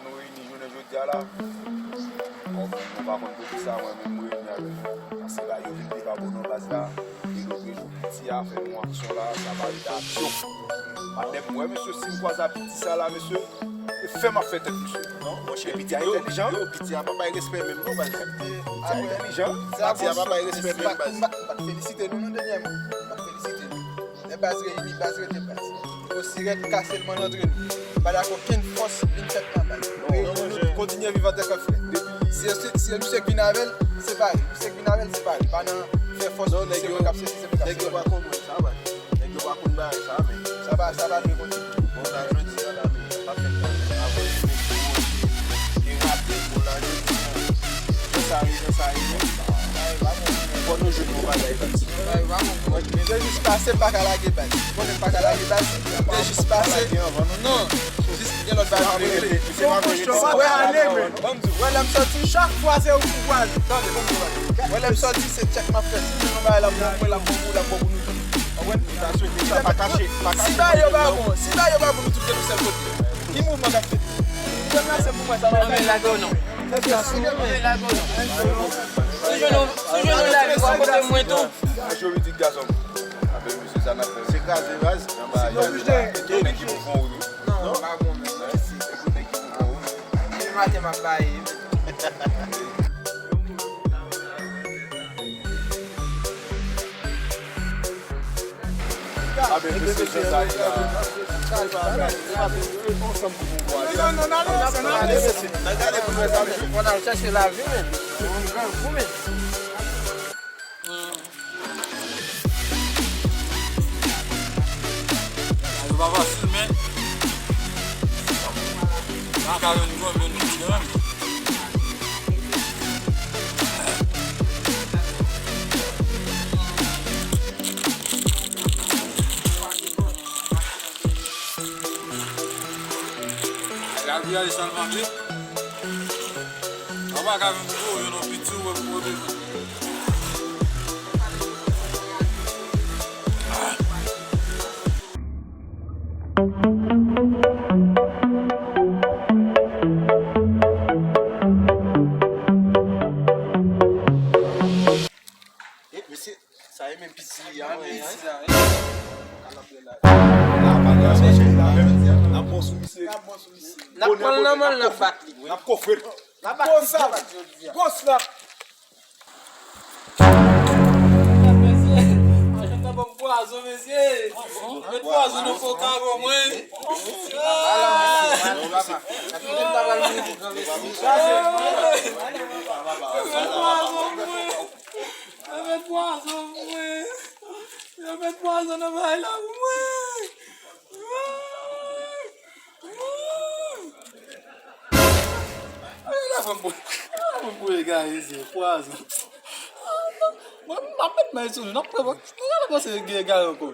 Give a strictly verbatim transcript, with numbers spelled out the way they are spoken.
Nou reyini jounen jodi a la. Bon, nou pa konn poukisa mwen menm m reyini avè nou. Paske la, yo vin dezabòne baz la. E lòt jou, piti a fè nou aksyon la, sa pa rete aksyon. Patnè m, wè, mesye, si m kwaze a piti sa la, mesye, e fè m ap fè tèt, mesye. Non, monchè, piti a entèlijan. Yo, piti a pa bay respè menm, non, baz. Piti a entèlijan. Piti a pa bay respè menm, baz. M pa t felisite nou, non, dènyèman. M pa t felisite nou. Lè baz reyini, baz rete baz. Gwo sirèt kase l, mann antre nou. M pa dakò okenn fòs vin fèt nan baz. Reyini nou, kontinye viv antanke frè. Si se, si se misye k vin avè l, se pa li. Misye k vin avè l, se pa li. Pa nan fè fòs, se mwen k ap sesi, se mwen k ap sesi. Nèg yo pa konprann sa, baz. Nèg yo pa konn bagay sa, men. Sa pa, sa pa dwe kontinye. Bon, la, jodi a la, men, pa fè bagay. Avè, e rape, bon, la, jodi a. Jan sa ye, jan sa ye, men. Fò nou jwenn yon bagay, baz. Se jis pase, m pa ka lage baz. Ou konnen m pa ka lage baz. Se jis pase. Non. Jis gen lòt bagay pou regle. Wè, ale, men. Ban m di w, wè, lè m sòti, chak fwa se ou ki kwaze. Tande, ban m di w, wè, lè m sòti, se tchèk m ap fè. Si m jwenn yon bagay, l ap bon pou mwen, l ap bon pou ou, l ap bon pou nou tout. Konprann? Sa swete, sa pa kache, pa kache. Si bagay yo pa bon, si bagay yo pa bon, nou tout gen yon sèl kote. Ki mouvman k ap fèt? Ou konn nan se pou mwen, sa pa. Anben, lage w non. Anben, lage w non. Si w jwenn yon, si w jwenn yon lavi, w ap pote mwen tou. Majorite gason. Avèk mesye sa n ap fè. Se kraze baz. Anba, yo oblije. Yo oblije. Non, pa bon, men. Mèsi. Se pou nèg ki pou bon. Depi maten m ap baye. Abe, mesye, se sa li la. Ansanm pou pouvwa. N al chèche lavi, men. Yon gran gou, men. Yo pa fasil, men. Nan ka jwenn gwo, men nou kanmenm. Lavi a e sèlman de. Ou pa ka menm gwo, yo nan piti, ou wè pou ou bezwen. E, mesye, sa e menm piti a, men, hein? N ap pran l nan men l, n ap bat li. N ap kofre l. N ap bat li. Gwo slap. Mesye, ajan ta ban m pwazon, mesye. Met pwazon nan koka ban mwen. Met pwazon pou mwen. Yo met pwazon pou mwen. Yo met pwazon nan bagay la pou mwen. Ay, la fè m pou, la fè m pou egare, se pwazon. Mwen, m ap met men sou nou, n ap pran, nou pa panse egare ankò.